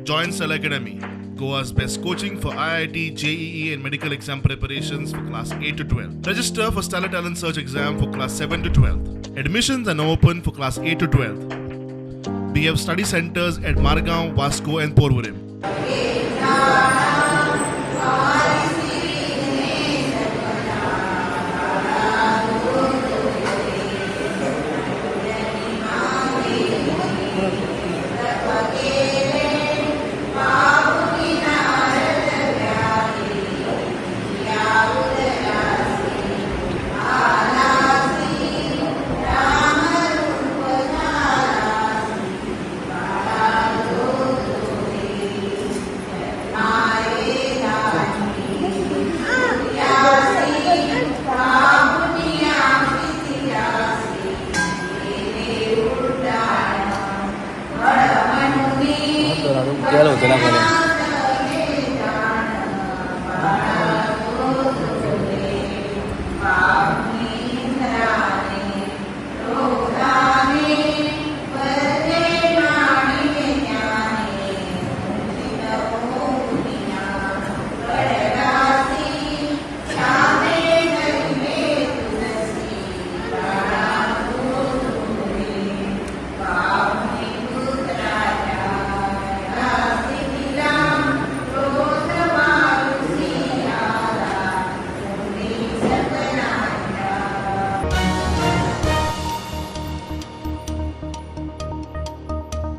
Join Stellar Academy, Goa's best coaching for IIT, JEE and medical exam preparations for class 8 to 12. Register for Stellar Talent Search exam for class 7 to 12. Admissions are now open for class 8 to 12. We have study centers at Margao, Vasco and Porvorim. केलं होतं ना.